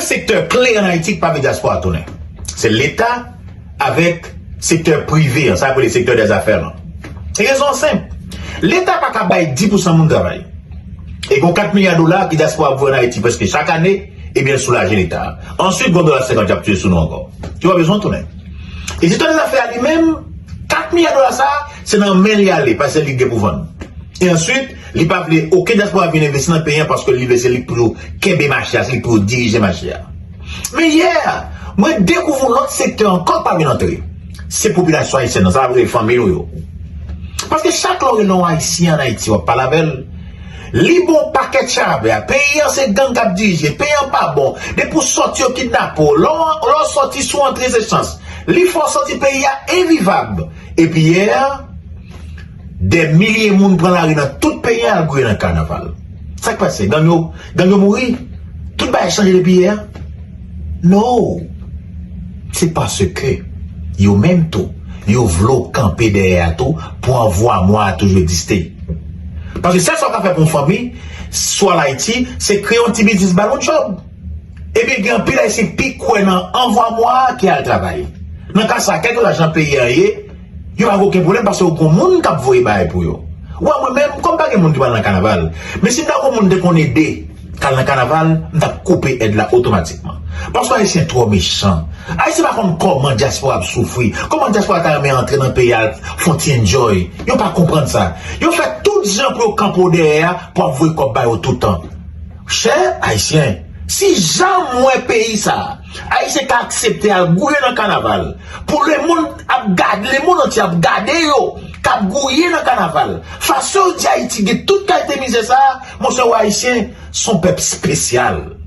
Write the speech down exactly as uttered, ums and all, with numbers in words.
sektè kle ann Ayiti ki pa vle dyaspora tounen. Se Leta avèk sektè prive an, sa yo rele sektè dèzafè lan. Rezon an senp. Leta pa ka bay dis pousan moun travay. E gon kat milya dola ke dyaspora ap voye ann Ayiti prèske chak ane, ebyen, l soulaje Leta. Answit, gon dola senkant y ap touye sou nou ankò. Yo pa bezwen tounen. E sektè dèzafè a li menm, kat milya dola sa, se nan men li ale, paske li gen pou vann. E answit, li pa vle okenn dyaspora vin envesti nan peyi an paske li vle se li k pou yo kenbe mache a, se li k pou yo dirije mache a. Men yè, mwen dekouvri yon lòt sektè ankò k pa vin antre. Se popilasyon ayisyèn nan, sa vle fanmi nou yo. Paske chak lè w rele yon Ayisyen ann Ayiti, w ap pale avè l, li ba w pakèt chabè. Peyi an se gang k ap dirije, peyi an pa bon. Depi w sòti yo kidnape w, lè w, lè w sòti si w antre se chans. Li fè w santi peyi a envivab. Epi yè, dè milye moun pran lari nan tout peyi a al gouye nan kanaval. Sa k pase? Gang yo, gang yo mouri? Tout bagay chanje depi yè? No! Se paske yo menm tou, yo vle w kanpe dèyè a tou pou anvwamwa a toujou egziste. Paske sèl sa w ka fè pou yon fanmi, si w al Ayiti, se kreye yon ti biznis ba nou djòb. Ebyen, gen anpil Ayisyen ki pi kwè nan anvwamwa a ke al travay. Nan ka sa, kèlkeswa jan peyi a ye, yo pa gen okenn pwoblèm paske yo gon moun k ap voye bagay pou yo. Ou wè, mwen menm, kòm pa gen moun ki pral nan kanaval, men si m ta gon moun m te konn ede k al nan kanaval, m t ap koupe èd la otomatikman. Paske Ayisyen twò mechan. Ayisyen pa konn kòman dyaspora ap soufri, kòman dyaspora ta renmen antre nan peyi a, fè yon ti enjoy. Yo pa konprann sa. Yo fè tout jan pou yo kanpe w dèyè a pou ap voye kòb ba yo toutan. Chè Ayisyen, si janm w wè peyi sa a, Ayisyen ka aksepte al gouye nan kanaval, pou lemonn ap gade, lemonn antye ap gade yo k ap gouye nan kanaval, fason yo di Ayiti gen tout kalite mizè sa a, monchè, w Ayisyen, se yon pèp espesyal.